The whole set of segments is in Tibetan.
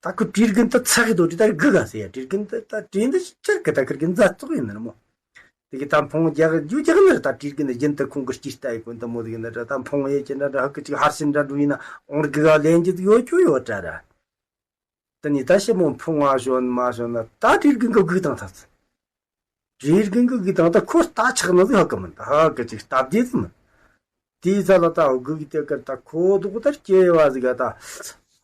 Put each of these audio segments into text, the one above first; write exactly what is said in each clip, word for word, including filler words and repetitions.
ད་ཁོ་དྲིས་རྒན་དུ་ཚ་གི་དོ་དྲི་ད་གི་ག་ཟེར་ཡ། དྲིས་རྒན་དུ་ད་དྲིས་འདི་ཅར་གི་ད་ཁིར་གི་མཛའ་བཙོག་ཡིན་ནི་རེད་མོ། དེ་གི་ད་འཕོང་རྒྱག་རྒྱུ་རྒྱག་ནི་རེད། ད་དྲིས་རྒན་དུ་རྒྱུན་དུ་ཁོང་གི་སྐྱིད་ལྟ་ཡི་གོ་འདི་མོ་དེ་གི་ནི་རེད། ད་འཕོང་ཡེ་ཅི་འདྲ་འདྲ་ཧ་གི་ཅིག་ཧར་སེ་འདྲ་འགྲོ་ཡིན་ན་འོང་གི་ག་ལེན་རྒྱུ་ཡོད་ཅོ་ཡོད་དྲ་ར། དེ་ནི་ད་ཞི་མོ་འཕོང་བ་ཞོན་མ་ཞོན་ན་ད་དྲིས་རྒན་གི་སྒུག་དང་ཐག་ཚ། དྲིས་རྒན་གི་སྒུག་དང་ད་ཁོ་རྟ་ཆགས་ནི་ཟིག་ཧ་གི་མིན། ད་ཧ་གི་ཅིག་སྟབས་བདེ་ཟིག་མིན། དེའི་ཚ་ལ་ད་འོ་གི་དེ་ཀར་ད་ཁོ་དོག་ད་སྐྱེ་བ་ཟིག་ག་ད་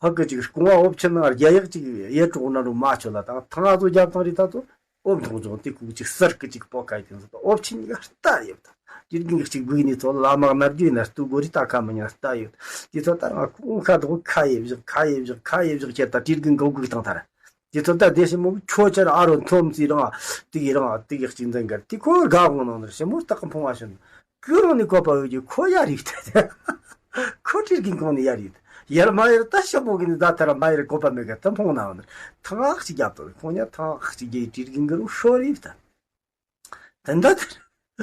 ཧ་གི་ཅིག་རྐང་བ་འོབ་ཆེན་ནང་རྒྱ་ཡག་ཅིག་ཡེ་གྲོགས་ན་རུ་མ་ཆོད་ལ་ད་ཐང་ཨ་ཚོ་རྒྱབ་ཐང་རི་ད་ཚོ་འོབ་མཐོང་ཚོ་དེ་ཁུག་ཅིག་སར་གི་ཅིག་པོ་ཁ་ཡི་དེ་ཚོ་ད་འོབ་ཆེན་གཉིས་ཀ་རྟ་ཡོད་ད། དེ་རྒྱུན་གཅིག་སྦུག་ནས་ཚོ་ལ་མག་ནར་རྒྱུ་ཡིན་ན་ལྟོས་གོ་རི་ད་ཁ་མི་ཉན་རྟ་ཡོད། དེ་ཚོ་ད་ང་ཁུག་ཁ་དོག་ཁ་ཡེ་བཞག་ཁ་ཡེ་བཞག་ཁ་ཡེ་བཞག་ཁྱེར་ད་དྲིས་རྒན་གོ་སྒུག་དང་ཐར། དེ་ཚོ་ད་དེ་ཞིག་མོ་ཁྱོད་ཆར་ཨ་རོ་མཐོམ་སི་རང་དེ་གི་རང་དེ་གི་གཅིག་འཛིན་གར་དེ་ཁོ་དགའ་དགོངས་ནང་ནས་ཞིག་མོ་སྟག་གི་འཕོང་བ་ཞིག་གུ་རང་ནས་བཀོད་པ་འོས་ཀྱི་ཁོ་ཡ་རིག་ཐལ། ཁོ་ཁྲིར་གིན་གོང་ནས་ཡ་རིག་ཡར་མ་ཡར་ད་ཞིག་མོ་གི་ནི་ད་ཐར་མ་ཡར་བཀོད་པ་མེད་གི་ད་འཕོང་ནང་ནས་ཐང་ཨག་ཅིག་རྒྱབ་ཏོ་ཁོང་ཡ་ཐང་ཨག་ཅིག་རྒྱས་ཁྲིར་གིན་གི་རུ་ཤོ་རིག་ད། ད་ད་ད་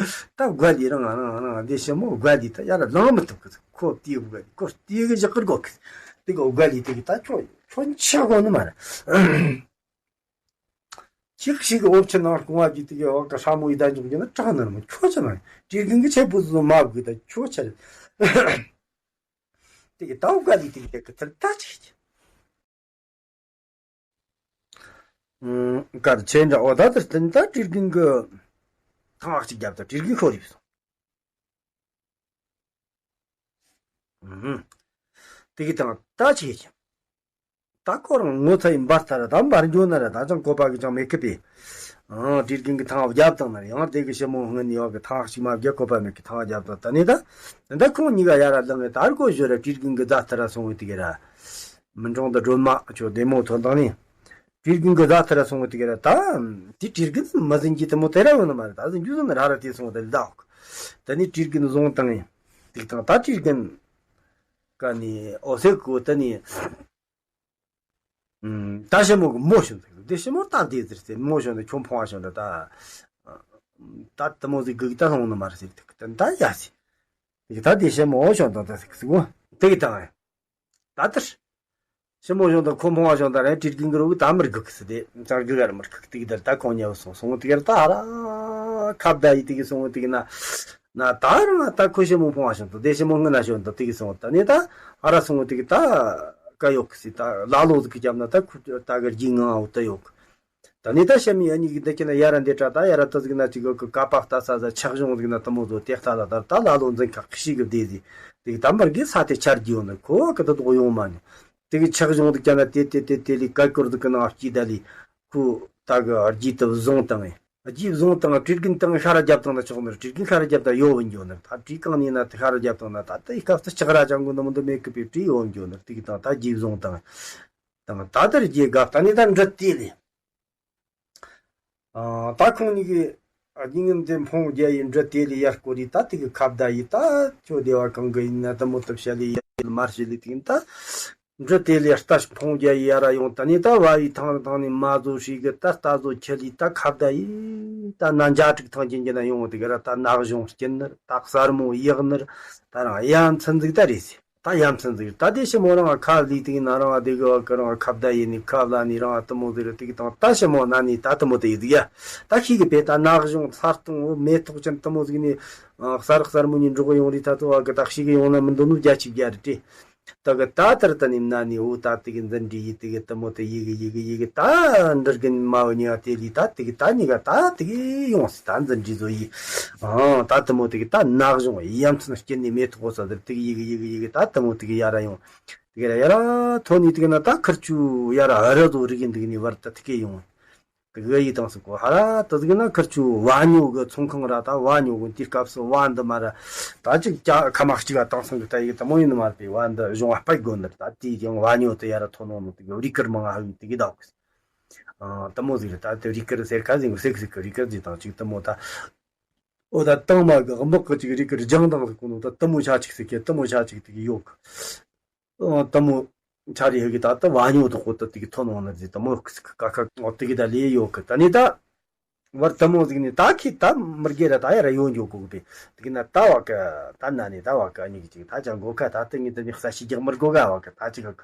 ད་དགའ་ལི་རང་རང་རང་དེ་ཞིག་མོ་དགའ་ལི་ད་ཡར་ལང་མི་ཐུབ་གི་ཁོ་དེ་དགའ་ལི་ཁོ་དེ་གི་བཞག་གི་དགོ་གི་དེ་གི་དགའ་ལི་དེ་གི་ད་ཁྱོད་ཁྱོད་ཆག་གོ་ནི་མ་རེད། ཅིག་ཞིག་གི་འོབ་ཆེན་ནང་རྐང་བ་གི་དེ་གི་འོག་གི་ཧྲ་མོ་ཡི་ད་འཇོག་རྒྱུ་ན་དྲག་ནི་རེད་མོ། ཁྱོད་ཆ་ན་དྲིལ་གིན་གི་ཆེ་བུ་ཟོ་མ་དགོས་ད་ཁྱོད་ཆ་རེད། དེ་གི་ད་དགའ་ལི་དེ་གི་དེ་གི་ཐར་ད་ཅིག་ཨུམ། གར་ཆེན་འདྲ་འོ་ད་དེར་བསྟན་ད་དྲིལ་གིན་གི་ཐང་ཨག་ཅིག་བརྒྱབ་ད་དྲིལ་གིན་ཁོ་རིབ་སོང་། ཨུམ། དེ་གི་ཐང་ད་ཆེ་ཆེ། ད་ཁོ་རང་ངོ་ཚ་ཡི་འབར་ཚར་ད་འབར་འགྱོ་ན་ར་ད་ཅང་བཀོད་པ་གི་ཅང་མེད་གི་པས། ཨང་དྲིལ་གིན་གི་ཐང་བརྒྱབ་དང་ན་ཡང་དེ་གི་ཞི་མོ་སྔོན་ནས་ཡོད་གི་ཐང་ཨག་ཅིག་མ་བརྒྱབ་བཀོད་པ་མེད་གི་ཐང་བརྒྱབ་དང་ད་ནི་ད་ད་ཁོང་གཉིས་ཀ་ཡ་ར་ལངས་ངེ་ད་ར་གོ་ཞོ་ར་དྲིལ་གིན་གི་ད་ཐ་ར་སོང་བའི་དེ་གི་ར། མི་འབྲོང་དང་སྒྲོལ་མ་ཁྱོད་བདེ་མོ་ཐོན་དང་ནི། དྲིལ་གིན་གི་ཟླ་ཐར་སོང་གི་དེ་ག་ར་ད། དེ་དྲིལ་གིན་མ་ཟིན་གྱི་དེ་མོ་དེ་ར་ཡོང་ནི་མ་རེད། ད་ཟིན་རྒྱུ་ཟིན་ན་ར་ར་དེ་སོང་དེ་ལ་ད་ཨོ། ད་ནི་དྲིལ་གིན་བཟུང་བཏང་ཡིན། དེ་དང་ད་དྲིལ་གིན། ཀ་ནི་ཨོ་སེ་ཀོ་ད་ནི། ད་ཞི་མོ་གི་མོ་བྱུང་ཟིག་དེ་ཞི་མོ་ད་དེ་ཟེར་ཟེར་མོ་བྱུང་ནི་ཁྱོད་ཕོང་བ་བྱུང་ད་ད། ད་དེ་མོ་ཟིག་གི་ད་སོང་ནི་མ་རེད་ཟེར་དེ་ད་ཡ་ཟེར། དེ་ད་དེ་ཞི་མོ་བྱུང་ད་ད་ཟིག་ཟིག་གོ། དེ་གི་ད། ད་ལྟར། ཞི་མོ་གཞོན་དང་ཁོ་མོ་བ་གཞོན་དང་རེད་དྲིལ་གིན་གི་རོ་གི་ད་མི་རྒུག་གི་སི་དེ་ཙང་རྒུག་གར་མི་རྒུག་དེ་གི་དར་ད་ཁོང་ཉལ་སོང་སོང་དེ་གར་ད་ཧ་ར་ཁ་བརྡ་ཡི་དེ་གི་སོང་དེ་གི་ན་ན་ད་རང་ད་ཁོ་ཞི་མོ་ཕོང་བ་གཞོན་དང་དེ་ཞི་མོ་སྔུན་ན་གཞོན་དང་དེ་གི་སོང་ད་ནི་ད་ཧ་ར་སོང་དེ་གི་ད་ཀ་ཡོག་གི་སི་ད་ལ་ལོ་ཟིག་གི་རྒྱབ་ན་ད་ཁུ་ད་གི་རྒྱུས་ངང་འོ་ད་ཡོག་ད་ནི་ད་ཤ་མི་ཡ་གཉིས་ཀྱི་འདི་ཀྱི་ན་ཡ་ར་འདི་དྲ་ད་ཡ་ར་ད་ཟིག་ན་ཅིག་གི་ཀ་པག་ད་ས་ཟ་ཆག་གཞུང་ཟིག་ན་ད་མོ་ཟོ་དེ་ལྟ་ལ་ད་ད་ལ་ལོ་འཛིན་ཁག་ཤིག་གི་བདེ་ཟིག་དེ་གི་ད་མར་གི་ས་དེ་ཆར་རྒྱུ་ཡོང་ན་ཁོ་གི་ད་དོག་ཡོང་མ་ནི་དེ་གི་ཆག་གཞུང་དུ་ཀྱ་ན་དེ་དེ་དེ་དེ་ལི་ཀ་ཀོར་ཟིག་གི་ནང་སྐྱིད་ད་ལི་ཁུ་ད་གི་རྒྱུས་དུ་བཟུང་བཏང་ངས་རྒྱུས་བཟུང་བཏང་དྲིལ་གིན་བཏང་ཤ་ར་རྒྱབ་བཏང་ན་ཆོག་ནི་དྲིལ་གིན་ཤ་ར་རྒྱབ་ད་ཡོ་བིན་འགྱོ་ནི་ད་དྲིལ་གང་ནི་ན་དེ་ཤ་ར་རྒྱབ་བཏང་ན་ད་དེ་སྐབས་སུ་ལྕགས་ར་ཅང་གི་ནི་མི་འདུག་མེད་གི་པའི་དྲིལ་ཡོ་བིན་འགྱོ་ནི་དེ་གི་དང་ད་རྒྱུས་བཟུང་བཏང་། དང་ད་ལྟར་རྒྱས་དགའ་ད་ནི་ད་འདྲི་དེ་ལས། ཨ་ད་ཁོང་གཉིས་ཀྱི་རྒྱུན་ངན་དེ་འཕོང་རྒྱ་ཡི་འདྲི་དེ་ལས་ཡར་སྐོར་རི་ད་དེ་གི་ཁ་བརྡ་ཡི་ད་ཁྱོད་བདེ་བ་གང་གི་ཡིན་ན་ད་མོ་ཏབ་བྱ་ལས་ཡ་ལ་མར་བྱེད་ལས་དེ་ཡིན་ད། འདྲི་དེ་ལས་ལྟ་ཞིག་འཕོང་རྒྱ་ཡི་ཡ་ར་ཡོང་ད་ནི་ད་བ་བའི་ཐང་ཐང་ནས་མ་བཟོ་ཧྲི་གི་ད་ལྟ་བཟོ་ཁྱེད་ལས་ད་ཁ་བརྡ་ཡི་ད་ན་འཇའ་དྲུག་ཐང་ཅན་གྱི་ན་ཡོང་དེ་གི་ར་ད་ནག་གཞུང་སྐྱིད་ནི་ད་གསར་མོ་ཡག་ནི་ད་རང་ཡ་མཚན་ཟིག་ད་རེད་ཟེར། ད་ཡ་མཚན་ཟིག་ད་དེ་ཞི་མོ་རང་ཁ་ལི་དེ་ན་རང་དེ་གི་བ་གི་རང་ཁ་བརྡ་ཡིན་ནི་ཁ་ལ་ནི་རང་དུ་མོ་ཟིག་རེད་དེ་གི་དང་ད་ཞི་མོ་ན་ནི་ད་དུ་མོ་དེ་ཡི་ཟིག་ཡ། ད་ཤི་གི་པེ་ད་ནག་གཞུང་ས་སྟོང་འོ་མེ་ཏོག་ཅན་དུ་མོ་ཟིག་ནི་གསར་གསར་མོ་ནི་འགྲོ་གི་ཡོང་རི་ད་དུ་བ་གི་ད་ཤི་གི་ཡོང་ན་མི་འདུག་ནུ་རྒྱ་ཆི་རྒྱ་རེད་དེ། ད་གི་ད་དར་ད་ནི་ན་ནི་འོ་ད་དེ་གི་འཛིན་འདྲི་ཡི་དེ་གི་དུ་མོ་དེ་ཡི་གི་ཡི་གི་ཡི་གི་ད་འདིར་གི་མ་བ་ནི་ཡ་དེ་ལི་ད་དེ་གི་ད་ནི་ག་ད་དེ་གི་ཡོང་སི་ད་འཛིན་འདྲི་ཟོ་ཡི། ཨང་ད་དུ་མོ་དེ་གི་ད་ནག་གཞུང་ཡ་མཚན་སྐྱེ་ནི་མེ་ཏོག་འོ་ས་དེར་དེ་གི་ཡི་གི་ཡི་གི་ཡི་གི་ད་དུ་མོ་དེ་གི་ཡ་ར་ཡོང་། དེ་གི་ར་ཡ་ར་ཐོ་ནི་དེ་གི་ན་ད་ཁིར་ཆུ་ཡ་ར་ཧ་ར་ཟོ་རི་གི་འདི་གི་ནི་བར་ད་དེ་གི་ཡོང་། དེ་གི་ཡི་དང་སི་གོ་ཧ་ར་ད་དེ་གི་ན་ཁིར་ཆུ་བ་ཉོ་གི་ཚོང་ཁང་ར་ད་བ་ཉོ་གི་དེ་སྐབས་སུ་བ་འདི་མ་ར་ད་ཅིག་ཀྱ་ཁ་མ་གཅིག་ག་དང་སང་གི་ད་ཡི་གི་ད་མོ་ཡིན་ནི་མ་ར་པའི་བ་འདི་གཞུང་བ་སྤད་དགོ་ནི་ར་ད་དེ་ཡང་བ་ཉོ་དེ་ཡ་ར་ཐོ་ནོ་ནོ་དེ་གི་རི་ཀིར་མང་ང་ཧ་ཡི་དེ་གི་ད་གོ་སི། ཨ་ད་མོ་ཟིག་ར་ད་དེ་རི་ཀིར་ཟེར་ཁ་ཟིག་གི་སེ་གི་སེ་གི་རི་ཀིར་ཟིག་དང་ཅིག་ད་མོ་ད། འོ་ད་དང་མ་གི་དམག་གི་ཅིག་རིགས་ཀྱི་སྦྱང་དང་ཟེར་གོ་ནོ་ད་དུ་མོ་ཆ་ཅིག་ཟེར་གི་དུ་མོ་ཆ་ཅིག་དེ་གི་ཡོད་གི། ཨ་དུ་མོ་ཆ་རེ་ཧེ་གི་ད་ད་བ་ཉོ་དོ་གོ་ད་དེ་གི་ཐོན་འོང་ན་ཟེར་དུ་མོ་ཀ་ཁ་ངོ་དེ་གི་ད་ལས་ཡོད་གི་ད་ནི་ད། བར་དུ་མོ་ཟིག་ནི་ད་ཁི་ད་མི་རྒྱལ་ར་ད་ཡ་ར་ཡོང་འཇོག་གོ་གི་པས། དེ་གི་ན་ད་བ་གི་ད་ན་ནི་ད་བ་གི་ཨ་ཉི་གི་ཅིག་ད་ཅང་གོ་ཁ་ད་དེ་ངི་དེ་ནི་ས་ཤི་རྒྱག་མི་དགོ་ག་བ་གི་ད་ཅིག་གི་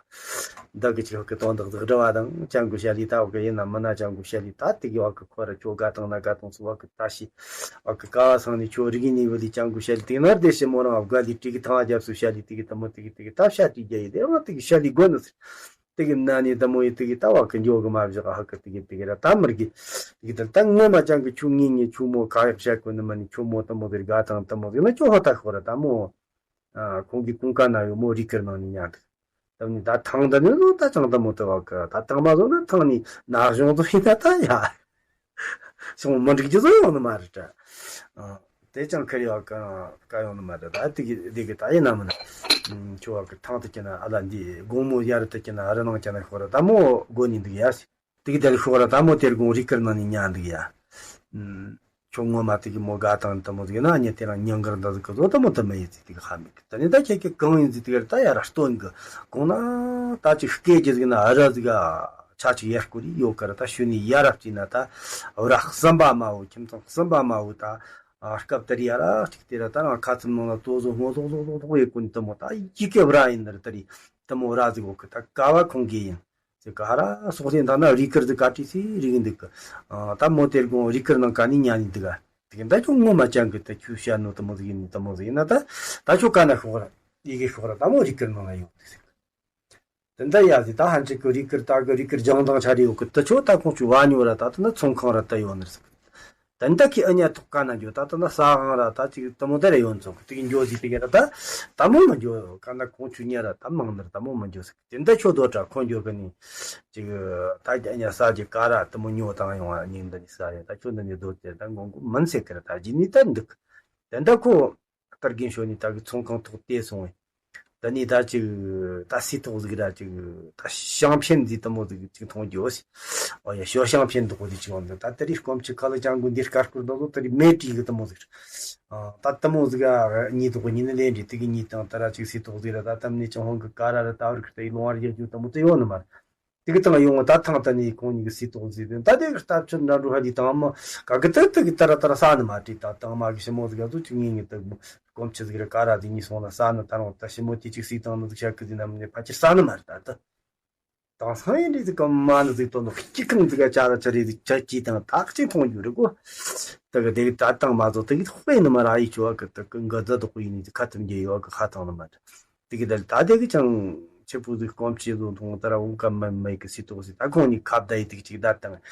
ད་གི་ཅིག་གི་དོན་དག་ཟིག་འདྲ་བ་དང་ཅང་གོ་ཤ་ལི་ད་བ་གི་ཡིན་ན་མི་ན་ཅང་གོ་ཤ་ལི་ད་དེ་གི་བ་གི་ཁོ་ར་ཁྱོ་ག་དང་ན་ག་དང་སུ་བ་གི་ད་ཤི་བ་གི་ཀ་བ་སང་ནི་ཁྱོ་རིག་ནི་བ་ལི་ཅང་གོ་ཤ་ལི་དེ་ན་དེ་ཤི་མོ་རང་བ་ག་ལི་ཏི་གི་ཐང་རྒྱབ་སུ་ཤ་ལི་དེ་གི་ད་མོ་དེ་གི་དེ་གི་ད་ཤ་ཏི་རྒྱ་ཡི་དེ་རང་དེ་གི་ཤ་ལི་དགོ་ནི་ཟེར། དེ་གི་ན་ནི་ད་མོ་ཡི་དེ་གི་ད་བ་གི་འཇོག་གི་མ་བཞག་ཧ་གི་དེ་གི་དེ་གི་ར་ད་མི་རྒྱལ་དེ་གི་ད་ད་ངོ་མ་ཅང་གི་ཆུ་ངེ་ངེ་ཆུ་མོ་ཁ་ཡག་བཤད་གོ་ནི་མ་ནི་ཆུ་མོ་ད་མོ་དེ་ར་ག་དང་ད་མོ་དེ་ན་ཅོ་ཧོ་ད་ཤོ་ར་ད་མོ། ཨ་ཁོང་གི་ཀུན་ཀ་ན་ཡོ་མོ་རི་ཀིར་ནང་ནི་ཉ་དེ་ད་ནི་ད་ཐང་ད་ནི་ད་ཅང་ད་མོ་ད་བ་གི་ད་ཐང་མ་བཟོ་ན་ཐང་ནི་ན་གཞོང་དུ་ཧི་ད་ད་ཡ། སོང་མི་འགྲིག་རྒྱུ་བཟོ་ཡོང་ནི་མ་རེད་དྲ། ཨ། དེ་ཅང་ཁ་རི་བ་ཀ་ཀ་ཡོང་ནི་མ་རེད་ད་དེ་གི་དེ་གི་ད་ཡིན་ན་མིན་ན། ཁྱོད་བ་ཀི་ཐང་དུ་ཀྱི་ན་ཨ་ལ་འདི་དགོང་མོ་ཡར་དུ་ཀྱི་ན་ཨ་རི་ནང་ཀྱི་ན་ཤོག་ར་ད་མོ་དགོ་ནི་འདུག་ཡ། དེ་གི་དེར་ཤོག་ར་ད་མོ་དེར་དགོང་རི་ཀིར་ནང་ནི་ཉ་འདུག་ཡ། ཁྱོད་ངོ་མ་དེ་གི་མོ་དགའ་དང་ད་མོ་ཟིག་ན་ཉི་དེ་རང་ཉང་གར་འདི་ཟིག་གི་བཟོ་ད་མོ་ད་མ་ཡི་ཟིག་དེ་གི་ཧ་མི་གི་ད་ནི་ད་ཁྱེད་ཀྱི་གང་ཡིན་ཟིག་དེ་གི་ད་ཡ་ར་སྟོན་གི་གོང་ན་ད་ཅིག་སྐད་ཀྱི་ཟིག་ན་ཨ་ར་ཟིག་ག་ཆ་ཅིག་ཡར་སྐོར་ཡོད་ཀ་ར་ད་ཤུ་ནི་ཡ་རབས་ཅིག་ན་ད་བ་ར་གསུམ་པ་མ་བོ་ཁྱིམ་ཚང་གསུམ་པ་མ་བོ་ད་སྐབས་དེར་ཡ་ར་ཅིག་དེ་ར་ད་རང་ཁ་ཚུམ་ནང་ལ་ཏོ་བཟོ་སྔོ་ཟོག་ཟོག་ཟོག་ཟོག་ཡེ་ཀུན་ད་མོ་ད་ཡི་གེ་བ་ར་ཡིན་ནར་ད་རི་ད་མོ་ར་ཟིག་གོ་གི་ད་ཀ་བ་ཁོང་གི་ཡིན། ཟེར་ག་ཧ་ར་སོག་ལེ་འདི་ན་རི་ཀིར་ཟིག་ག་ཏི་སི་རི་གི་འདུག་གི་ད་མོ་དེར་དགོང་རི་ཀིར་ནང་ག་ནི་ཉ་ནི་འདུག་ག་དེ་གི་ད་ཁྱོད་ངོ་མ་ཅང་གི་ད་ཁྱོད་བཤད་ནོ་ད་མོ་ཟིག་ཡིན་ནི་ད་མོ་ཟིག་ཡིན་ན་ད་ད་ཁྱོད་ག་ན་ཤོག་ར་ཡི་གེ་ཤོག་ར་ད་མོ་རི་ཀིར་ནང་ལ་ཡོད་འདུག་ཟེར། དེ་འདྲ་ཡ་ཟིག་ད་ཧན་ཅིག་གི་རི་ཀིར་ད་གི་རི་ཀིར་ལྗང་དང་ཆ་རེ་ཡོད་གི་ད་ཁྱོད་ད་ཁོང་ཆུ་བ་ཉོ་ར་ད་ད་ན་ཚོང་ཁང་ར་ད་ཡོད་ནི་ཟིག་ད་ནི་ད་ཁྱི་ཨ་ཉ་ཐོག་ཀ་ན་འགྱོ་ད་ད་ན་ས་གང་ར་ད་ཅིག་ད་མོ་ད་ར་ཡོད་ཚོགས་དེ་གི་འགྱོ་ཟིག་དེ་གི་ར་ད་ད་མོ་མི་འགྱོ་ཀ་ན་ཁོང་ཆུ་ཉ་ར་ད་མང་ནི་ར་ད་མོ་མི་འགྱོ་ཟིག་དེ་འདྲ་ཁྱོད་དོ་དྲ་ཁོ་འགྱོ་གི་ནི་ཅིག་ད་ཨ་ཉ་ས་ཅིག་ཀ་ར་ད་མོ་ཉོ་དང་ཡོང་བ་ཉིན་འདི་ནི་ས་རེ་ད་ཁྱོད་འདི་ནི་དོ་དེ་ད་མགོ་མགོ་མིན་ཟེར་གི་ར་ད་རྗེས་ནི་ད་འདུག་དེ་འདྲ་ཁོ་ཀར་གིན་ཤོ་ནི་ད་གི་ཚོང་ཁང་ཐོག་དེ་སོང་བས། ད་ནི་ད་ཅིག་ད་སི་ཐོག་ཟིག་ར་ཅིག་ད་ཤང་ཕེན་ཟིག་ད་མོ་ཟིག་ཅིག་མཐོང་རྒྱུ་ཟིག་ཨོ་ཡ་ཤོ་ཤང་ཕེན་དོག་ཟིག་ཅིག་འོང་འདུག་ད་དེ་རིང་སྐོམ་ཆུ་ཁ་ལ་ཅང་གུ་འདི་དཀར་སྐོར་དོ་ཟོ་དེ་རིང་མེ་ཏྲི་གི་ད་མོ་ཟིག་ཨ་ད་ད་མོ་ཟིག་ཨ་གཉིས་དོག་གཉིས་ནི་ལེན་རི་དེ་གི་གཉིས་དང་ད་ར་ཅིག་སི་ཐོག་ཟིག་ར་ད་ད་མི་ཅང་ཧོང་གི་ཀ་ར་ར་ད་བར་གི་ད་ཡི་ལོང་བར་རྒྱག་རྒྱུ་ད་མོ་ད་ཡོང་ནི་མ་རེད། དེ་གི་དང་ཡོང་ད་ཐང་ད་ནི་ཁོང་གཉིས་ཀྱི་སི་ཐོག་ཟིག་ད་དེ་གི་སྟབས་ཆུ་འདྲ་འགྲོ་ཧ་ལི་དང་མ་ག་གི་ད་དེ་གི་ད་ར་ད་ར་ས་ནི་མ་ཏྲི་ད་དང་མ་གི་ཞི་མོ་ཟིག་ག་ཚོ་ཅིག་ངེས་ངེས་ད་སྐོམ་ཆུ་ཟིག་ར་ཀ་ར་ཟིག་གཉིས་སོང་ན་ས་ནི་ད་རང་ད་ཞི་མོ་དེ་ཅིག་སི་དང་ནི་ཟིག་ཤ་གི་ཟིག་ནམ་ནི་ཕ་ཅིར་ས་ནི་མ་རེད་ད་ད། དང་སང་ཡིན་རེད་ཟིག་གམ་མ་ནི་ཟིག་དོ་ནོ་སྐྱི་ཁང་ཟིག་ག་ཅ་ར་ཅ་རེད་ཟིག་ཅ་ཅི་དང་ད་ཅི་མཐོང་རྒྱུ་རེད་གོ། ད་གི་དེ་གི་ད་དང་མ་ཚོ་དེ་གི་དཔེ་ནི་མ་ར་ཡི་ཆོ་བ་གི་ད་གི་འགའ་ཛ་དོག་པོ་ཡིན་ནི་ཟིག་ཁ་ཐུམ་རྒྱལ་ཡོད་བ་གི་ཁ་ཐང་ནི་མ་རེད། དེ་གི་ད་ད་དེ་གི་ཅང་ཆེ་པོ་ཟིག་སྐོམ་ཆེ་ཟོ་མཐོང་ད་ར་འུ་ཀ་མ་མ་གི་སི་ཏོག་ཟིག་ད་ཁོང་ནི་ཁ་བརྡ་ཡི་དེ་གི་ཅིག་ད་དང་།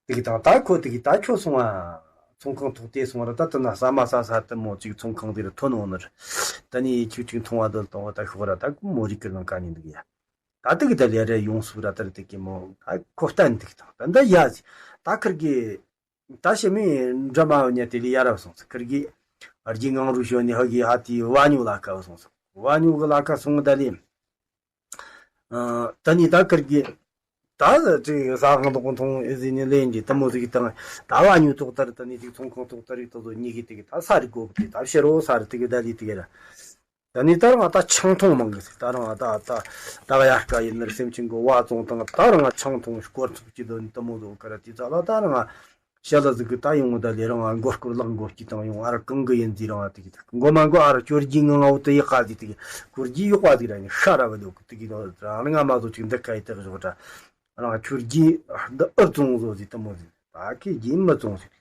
དེ་གི་དང་ད་ཁོ་དེ་གི་ད་ཁྱོད་སོང་ང་ཚོང་ཁང་ཐོག་དེ་སོང་ར་ད་ད་ན་ས་མ་ས་ས་ད་མོ་ཅིག་ཚོང་ཁང་དེ་ར་ཐོན་འོང་ནི་ར། ད་ནི་ཁྱོད་ཅིག་མཐོང་བ་དོ་གཏོང་བ་ད་ཤོག་ར་ད་མོ་རི་ཀིར་ནང་ག་ནི་འདུག་ཡ། ད་དེ་གི་ད་ལེ་རེ་ཡོང་སུ་ར་ད་ར་དེ་གི་མོ་ད་ཁོ་བསྟན་འདུག་དང་ད་འདི་ཡ་ཟིག་ད་ཁིར་གི་ད་ཞི་མི་འདྲ་མ་ཉ་དེ་ལི་ཡ་རབ་སོང་ཟིག་ཁིར་གི་རྒྱུ་ངང་རུ་ཞོན་ནི་ཧ་གི་ཧ་དི་བ་ཉུ་ལ་ཁ་སོང་ཟིག་བ་ཉུ་གི་ལ་ཁ་སོང་ད་ལི། ཨ་ད་ནི་ད་ཁིར་གི་ད་ཅིག་ས་ཁང་དུ་མཐོང་ཨེ་ཟི་ནི་ལེན་གི་ད་མོ་ཟིག་དང་ད་བ་ཉུ་ཐོག་ལྟར་ད་ནི་ཅིག་ཚོང་ཁང་ཐོག་ལྟར་རིག་ཏོ་ཟོ་ཉི་གི་དེ་གི་ད་ས་རི་གོ་གི་ད་ཕྱི་རོ་ས་རི་དེ་གི་ད་ལི་དེ་གི་ར། ད་ནི་ད་རང་ད་ཆང་འཐུང་མང་གི་ཟེར། ད་རང་ད་ད་ད་ག་ཡར་ཀ་ཡིན་ནར་སེམས་ཅན་གི་བ་བཙོང་དང་ད་རང་ཆང་འཐུང་སྐོར་ཚུགས་ཀྱི་དོན་དུ་མོ་ཟོ་ཀ་ར་དེ་ཙ་ལ་ད་རང་ཤ་ལ་ཟིག་གི་ད་ཡོང་ད་ལེ་རང་མགོ་སྐོར་ལག་མགོ་སྐྱི་དང་ཡོང་ཨ་ར་གང་གི་ཡིན་ཟིག་རང་དེ་གི་མགོ་མ་མགོ་ཨ་ར་ཁྱོད་རྒྱུ་ངང་ངའོ་དེ་ཡག་ག་ཟིག་དེ་གི་ཁོར་རྒྱུ་ཡོག་པ་ཟིག་ར་ནི་ཤ་ར་བ་ལོ་གི་དེ་གི་ད་རང་ང་མ་ཟོ་ཅིག་འདི་ཀ་ཡི་དེ་གི་ཞོག་ད་རང་ཁྱོད་རྒྱུ་འདི་ཨུ་བཙོང་ཟོ་ཟིག་དུ་མོ་ཟིག་ད་ཁི་རྒྱུ་མི་བཙོང་ཟིག་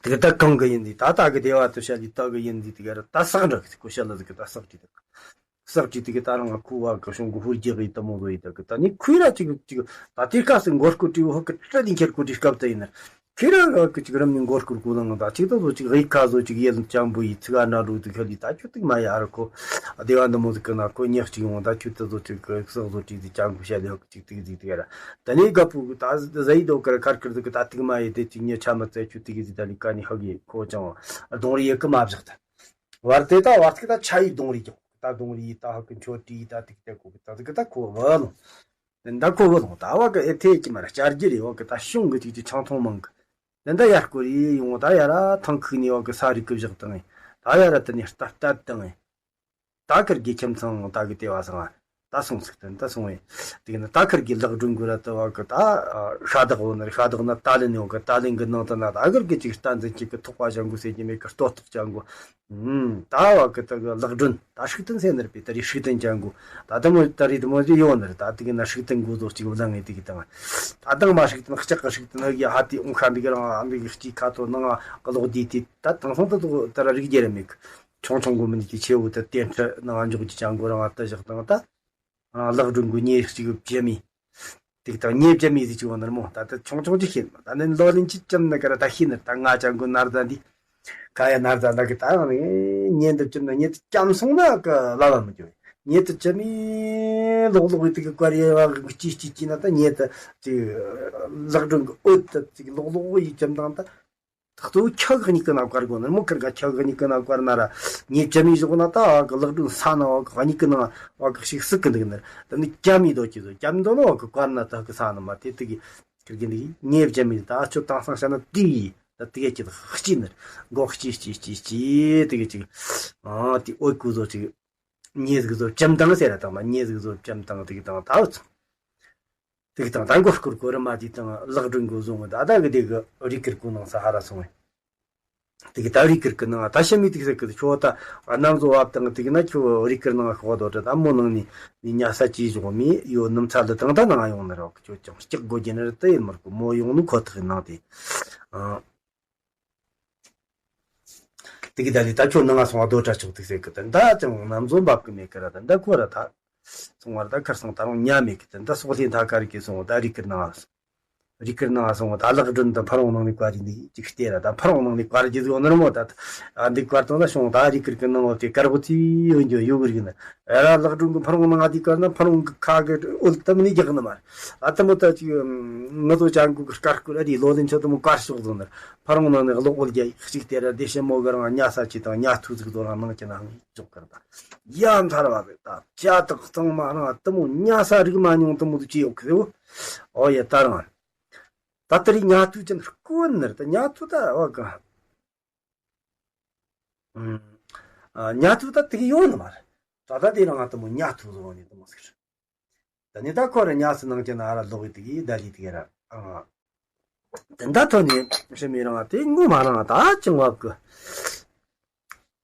དེ་གི་ད་གང་གི་ཡིན་ཟིག་ད་ལྟ་གི་སྡེ་བ་དུ་བཤད་ལི་ད་གི་ཡིན་ཟིག་དེ་ག་ར་ད་བསགས་འདྲ་གི་ཁོ་བཤད་ལ་ཟིག་གི་ད་བསགས་ཀྱི་ད་བསགས་ཀྱི་དེ་གི་ད་རང་ཁུ་བ་གི་གཞུང་གི་ཧུར་རྒྱག་གི་ད་མོ་བཟོ་ཡི་ད་གི་ད་ནི་ཁུ་ར་ཅིག་ཅིག་ད་དེ་སྐབས་སུ་མགོ་སྐོར་དྲི་བོ་ཧུ་གི་ཏྲ་ལི་འཁྱེར་གོ་དྲི་སྐབས་ད་ཡིན་ན་ཁི་ར་གི་ཅིག་རམ་ནི་མགོ་སྐོར་གོ་ལང་ད་ཅིག་ད་བཟོ་ཅིག་ཧི་ཁ་བཟོ་ཅིག་ཡེ་ལ་ཅང་བུ་ཡི་ཚིག་ཨ་ན་རུ་དུ་ཁ་ལི་ད་ཁྱོད་དུ་མ་ཡ་ར་ཁོ་སྡེ་བ་འདི་མོ་ཟིག་གི་ན་ཁོ་ཉག་ཅིག་ཡོང་ད་ཁྱོད་ད་བཟོ་ཅིག་གི་བསགས་བཟོ་ཅིག་ཟིག་ཅང་གུ་བཤད་ལེ་ཧུ་གི་ཅིག་ཏིག་ཟིག་ཏིག་ར། ད་ནི་རྒད་པོ་གི་ད་ཟ་ཡི་དོ་ཀར་ཁར་ཁར་ཟིག་གི་ད་ཏིག་མ་ཡི་དེ་ཅིག་ཉེ་ཆ་མི་བཙལ་ཆུ་ཏིག་གི་ཟིག་ད་ལི་ཀ་ནི་ཧ་གི་ཁོ་ཅང་གདོང་རི་ཡི་ཀི་མ་བཞག་ད། བར་དེ་ད་བར་ཐིག་ད་ཆ་ཡི་གདོང་རི་ཀྱང་ད་གདོང་རི་ད་ཧ་གི་མཆོད་དྲི་ད་ཏིག་ཏེ་གོ་གི་ད་ཟིག་གི་ད་ཁོ་བུ་ལོང་། དེ་ད་ཁོ་བུ་ལོང་ད་བ་གི་ཨེ་ཐེ་ཅི་མ་ར་བསྐྱར་རྒྱུ་རེ་བ་གི་ད་ཤུང་གི་ཅིག་ཅིག་ཆང་འཐུང་མང་གི། དེ་ད་ཡར་སྐོར་ཡི་ཡོང་ད་ཡ་ར་ཐང་ཁུག་ནི་བ་གི་ས་རི་ཀི་བཞག་དང་ད་ཡ་ར་དེ་ནི་ལྟ་ལྟ་དང་། ད་ཁིར་གི་ཁྱིམ་ཚང་ད་གི་ལྟེ་བ་སང་ ད་སོང་ཟིག་དེ་ད་སོང་བས། དེ་གི་ན་ད་ཁིར་གི་ལག་སྒྲོན་གུ་ར་ད་བ་གི་ད་ཤ་དག་བོ་ན་རེ། ཤ་དག་ན་ཏཱ་ལན་ཡོད་གི། ཏཱ་ལན་གི་ནང་དུ་ན་ད་ཁིར་གི་ཅིག་རྟ་འཛིན་ཅིག་གི་ཐོག་པ་ཅན་གུ་ཟེར་གྱི་མེད་གི། ལྟོ་ཐོག་ཅན་གུ། ཨུམ། ད་བ་གི་ད་གི་ལག་སྒྲོན་ད་ཧྲུག་ཏན་ཟེར་ནི་རེད་པས། ད་རེ་ཧྲུག་ཏན་ཅན་གུ། ད་དེ་མོ་ད་རེ་དེ་མོ་ཟིག་ཡོད་ནི་རེད། ད་དེ་གི་ན་ཧྲུག་ཏན་གུ་ཟོ་ཅིག་བླངས་ངེ་དེ་གི་དང་། ད་དང་མ་ཧྲུག་ཏན་ལྕགས་གི་ཧྲུག་ཏན་ཧ་གི་ཧ་དེ་འོང་ཁ་འདི་གི་རང་ཨ་འདི་གི་ལྕགས་ཁ་ཐོ་ནང་གློག་དེ་དེ་ད་དེང་སང་ད་དེ་ད་ར་རིག་རྒྱུ་ར་མེད་གི། ཆུང་ཆུང་གོ་མིན་གྱི་ཆེ་བོ་དེ་རྟེན་ཁྲི་ནང་འཇོག་རྒྱུ་ཅན་གོ་རང་ཨ་ད་བཞག་དང་། ད་ལག་སྒྲོན་གོ་ཉེ་གཅིག་བཅད་མི་དེ་དང་། ཉེ་བཅད་མི་ཟིག་ཅིག་བ་ནར་མོ་ད་ད་ཆུང་ཆུང་ཅིག་ཤེས། ད་ནི་ལོ་ལིན་ཅི་ཅམ་ན་ག་ར་ད་ཤེས་ནར། ད་ང་ཅན་གོ་ནར་ད་འདི་ཁ་ཡ་ནར་ད་ད་གི་ད་ནི་ཉེ་འདི་ཅམ་ན་ཉེ་དུ་ཅམ་སོང་ན་གི་ལ་ལ་མི་འཇོག་ཉེ་དུ་ཅམ་མི་ལོག་ལོག་གི་དེ་གི་ཀ་རི་བ་གི་ཅི་ཅི་ཅི་ན་ད་ཉེ་དུ་ཅི་ལག་སྒྲོན་གི་འོད་དུ་ཅི་ལོག་ལོག་གི་ཅམ་དང་། ད་གཙོ་བོ་ཁྱི་གཉིས་ཀྱི་ནང་བཀར་དགོས་ནི་མོ། ཁིར་ག་ཁྱི་གཉིས་ཀྱི་ནང་བཀར་ན་ར་ཉེ་བཅད་མི་བཞག་ན་ད་བ་གི་ལག་སྒྲོན་ས་ན་བ་གི་གཉིས་ཀྱི་ནང་བ་གི་ཞིག་སྲིད་གི་འདུག་ནི། ད་ནི་བཅད་མི་དོ་ཅི་ཟོ་བཅད་མི་དོ་ནི་བ་གི་བཀར་ན་ད་གི་ས་ནི་མ་དེ་དེ་གི་ཁིར་གི་འདི་ཉེ་བཅད་མི་ད་ཨ་ཆོ་དེང་སང་བཤད་ན་དེ་ཡི་ད་དེ་གི་ཅི་ད་གཅིག་ནི་མགོ་གཅིག་གཅིག་གཅིག་གཅིག་དེ་གི་ཅིག་ཨ་དེ་འོད་གུ་ཟོ་ཅིག་ཉེ་ཟིག་ཟོ་བཅད་དང་ཟེར་ར་དང་མ། ཉེ་ཟིག་ཟོ་བཅད་དང་དེ་གི་དང་ད་འོ་ཚོ། དེ་གི་དང་ད་མགོ་སྐོར་གོ་ར་མ་དེ་དང་ལག་སྒྲོན་གོ་བཟུང་ད་ད་གི་དེ་གི་རི་ཀིར་གོ་ནང་ས་ཧ་ར་སོང་བས། དེ་གི་ད་རི་ཀིར་གི་ནང་ད་ཤི་མི་དེ་གི་ཟེར་གི་ཁྱོ་ད་གནམ་བཟོ་བབ་དང་དེ་གི་ན་ཁྱོ་རི་ཀིར་ནང་ཤོག་དོ་ད་མོ་ནང་ནི་ནི་ཉ་ས་ཅི་བཞོག་མི་ཡོད་ནམ་ཚ་ལི་དང་ད་ནང་ཡོང་ནི་རོགས་ཁྱོ་ཅང་སྐྱག་དགོ་རྒྱུ་ནི་རེད། ད་ཡིན་མར་གོ་མོ་ཡོང་ནི་ཁོ་ཐག་ནང་དེ། ཨ། དེ་གི་ད་ལི་ད་ཁྱོད་ནང་ང་སོང་བ་རྡོ་བྲ་ཆོག་ཐིག་ཟེར་གི་ད་ད་ཅང་ནམ་བཟོ་འབབ་གི་མེད་གི་ར། ད་ད་ཁོ་ར་ད་སོང་བར་ད་ཁར་སང་ད་རུང་ཉ་མེད་གི་ད་ད་སོག་ལྷན་ཐ་ཀ་རི་གི་སོང་བ་ད་རི་ཀིར་ནང་ང་སོང་། རི་ཀིར་ནང་ང་སོང་བ་ད་ལག་སྒྲོན་ད་ཕ་རོང་ནང་ནས་བཀར་རི་འདི་ཅིག་སྟེ་ར། ད་ཕ་རོང་ནང་ནས་བཀར་རྒྱུ་ཟིག་ཡོད་ནི་ར་མོ། ད་ཨ་འདི་བཀར་དང་ད་ཤོང་ད་རི་ཀིར་གི་ནང་བ་དེ་དཀར་པོ་ཚི་ཡོད་འགྱོ་ཡོད་གི་རྒྱུ་ན། ཨ་ར་ལག་སྒྲོན་གི་ཕ་རོང་ནང་ང་དེ་བཀར་ན་ཕ་རོང་གི་ཁ་གི་འོད་ད་མི་ནི་རྒྱག་ནི་མ་རེད། ཨ་ད་མོ་ད་ཅིག་ང་ཚོ་ཅང་གི་དཀར་ཀུ་ར་རི་ལོ་ལིན་ཆོ་ད་མོ་བཀར་ཤོག་ཟོ་ནི་ར། ཕ་རོང་ནང་ནས་གློག་འོད་རྒྱ་ཡིག་གཅིག་དེ་ར་དེ་ཤེ་མོ་གི་རང་ཉ་ས་ཅི་དང་ཉ་ཐུ་ཟིག་དོ་རང་ནང་ཅི་ནང་འཇོག་གི་ར། ད་ཡ་མཐར་བ་རེད། ད་ཅ་དག་གཙང་མ་རང་ད་མོ་ཉ་ས་རིག་མ་མྱོང་ད་མོ་དུ་ཅི་ཡོད་གི་རེད། འོ་ཡ་ད་རང་ད་ད་རི་ཉ་ཐུ་ཅན་དཀོན་ནི་ར། ད་ཉ་ཐུ་ད་འོ་ག་ཨ་ཉ་ཐུ་ད་དེ་གི་ཡོད་ནི་མ་རེད། ད་ད་དེ་རང་ད་མོ་ཉ་ཐུ་ཟོ་ནི་ད་མོ་ཟིག་རེད། ད་ནི་ད་ཁོ་ར་ཉ་སི་ནང་ཅན་ཨ་ར་ལོག་གི་དེ་གི་ད་ལི་དེ་གི་ར། ཨ་དེ་འདྲ་ཐོན་ནས་ཤི་མི་རང་དེ་ངོ་མ་རང་ད་ཅང་བབ་གི།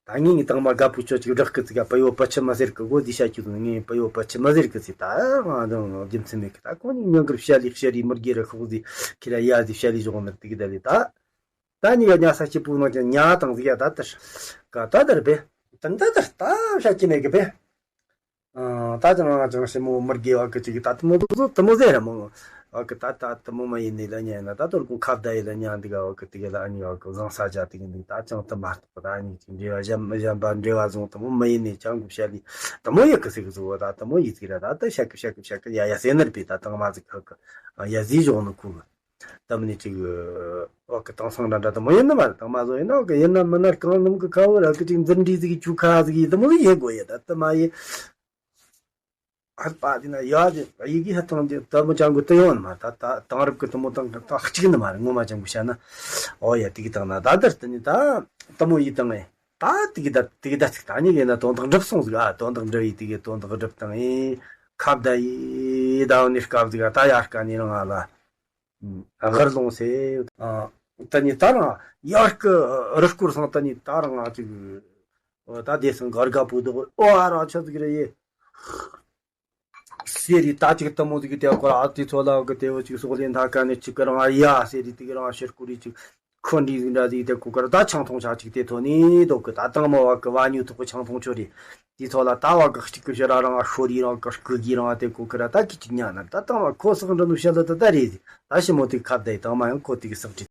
ད་ངས་ངའི་དང་མ་དགའ་པོ་ཆོ་ཅིག་བསྒྲགས་གི་ཚིག་ག་པ་ཡོ་པ་ཆི་མ་ཟེར་གི་གོ་འདི་བཤད་ཀྱི་དུ་ངས་པ་ཡོ་པ་ཆི་མ་ཟེར་གི་ཚིག་ད་ང་དང་རྒྱུ་མཚན་མེད་གི། ད་ཁོ་ནི་ཉང་གར་བཤད་ལི་བཤད་རི་མི་རྒྱལ་ར་ཤོག་ཟི་ཁྱེད་ར་ཡ་ཟི་བཤད་ལི་ཞོག་ནི་དེ་གི་ད་ལི་ད། ད་ནི་ཡ་ཉ་ས་སྐྱིད་པོ་ནང་ཅན་ཉ་དང་ཟི་ཡ་ད་དར་ག་ད་དར་བེ། ད་ད་དར་ད་བཤད་ཀྱི་མེད་གི་བེ། ཨ་ད་ཅང་ང་ཅང་ཞི་མོ་མི་དགེ་བ་གི་ཅིག་ད་དུ་མོ་དུ་དུ་མོ་ཟེར་ར་མོ། བ་གི་ད་ད་དུ་མོ་མ་ཡིན་ནི་ལ་ཉན་ན་ད་དོ་ལ་ཀུན་ཁ་བརྡ་ཡི་ལ་ཉན་འདི་ག་བ་གི་དེ་ག་ལ་ཨ་ནི་བ་གི་བཟང་ས་ཅག་དེ་གི་འདི་ད་ཅང་དུ་མ་གཏོགས་ད་ཨ་ནི་ཅིག་འབྲེལ་བ་གཞན་གཞན་པ་འབྲེལ་བ་བཟུང་དུ་མོ་མ་ཡིན་ནི་ཅང་གི་བཤད་ལི་དུ་མོ་ཡི་གི་ཟིག་གི་ཟིག་བ་ད་དུ་མོ་ཡི་ཟིག་ར་ད་ད་བཤད་གི་བཤད་གི་བཤད་གི་ཡ་ཡ་ཟེར་ནི་ར་པི་ད་དང་མ་ཟིག་ཁ་གི་ཡ་ཟིག་བཞོག་ནི་ཁུ་གི་ད་མི་ནི་ཅིག་བ་གི་དང་སང་འདྲ་འདྲ་དུ་མོ་ཡིན་ནི་མ་ར་དང་མ་བཟོ་ཡིན་ན་བ་གི་ཡིན་ན་མི་ན་གང་ནམ་གི་ཁ་བོ་ར་གི་ཅིག་འཛིན་འདྲི་ཟིག་གི་ཆུ་ཁ་ཟིག་ཡི་དུ་མོ་ཡི་ཡེ་གོ་ཡི་ད་དུ་མ་ཡི། ཧར་པ་དེ་ན་ཡ་དེ་ཡི་གེ་ཧ་ཐང་དེ་ལྟ་མོ་ཅང་གི་ཏི་ཡོང་ནི་མ་ད་ད་དང་རབ་ཀྱི་ཏི་མོ་དང་གི་ཏང་གཅིག་ནི་མ་རེད། ངོ་མ་ཅང་གི་བཤད་ན། ཨོ་ཡ་དེ་གི་དང་ན་ད་དར་དེ་ནི་ད་ཏི་མོ་ཡི་དང་ཨེ་ད་དེ་གི་ད་དེ་གི་ད་ཅིག་ད་ནི་གི་ན་དོན་དག་འགྲུབ་སོང་ཟིག་ཨ་དོན་དག་འགྲུབ་ཡི་དེ་གི་དོན་དག་འགྲུབ་དང་ཨེ་ཁ་བརྡ་ཡི་ད་འོ་ནི་སྐབས་ཟིག་ཨ་ད་ཡ་སྐ་ནི་རང་ཨ་ལ། ཨ་གར་ལོང་སེ། ཨ་ད་ནི་ད་རང་ཡར་ཀི་རི་སྐོར་སང་ད་ནི་ད་རང་ཨ་ཅིག་ད་དེ་སང་གར་ག་པུ་དོ་ཨོ་ཨ་རང་ཆ་ཟིག་རེ་ཡེ། སེ་རི་ད་ཅིག་ཏི་མོ་ཟིག་དེ་ཀོ་ར་ཨ་དེ་ཚོ་ལ་གི་དེ་བོ་ཅིག་སོག་ལེན་ད་ཀ་ནི་ཅིག་གི་རང་ཨ་ཡ་སེ་རི་དེ་གི་རང་ཨ་ཤེར་ཀུ་རི་ཅིག་ཁོ་འདྲི་ཟིག་འདྲ་ཟིག་དེ་ཀོ་ཀ་ར་ད་ཆང་འཐུང་ཆ་ཅིག་དེ་ཐོ་ནི་དོ་གི་ད་དང་མོ་བ་གི་བ་ཉུ་ཐོག་གི་ཆང་འཐུང་ཆོ་རི། དེ་ཚོ་ལ་ད་བ་གི་གཅིག་གི་ཤ་ར་རང་ཨ་ཤོ་རི་རང་གི་སྐུ་གི་རང་ཨ་དེ་ཀོ་ཀ་ར་ད་ཀི་ཅིག་ཉ་ན་ད་དང་བ་ཁོ་སོག་འདྲ་ནུ་ཤ་ལ་ད་ད་རེ་ཟིག་ད་ཤི་མོ་དེ་ཁ་བརྡ་ཡི་དང་མ་ཡང་ཁོ་དེ་གི་སག་ཅིག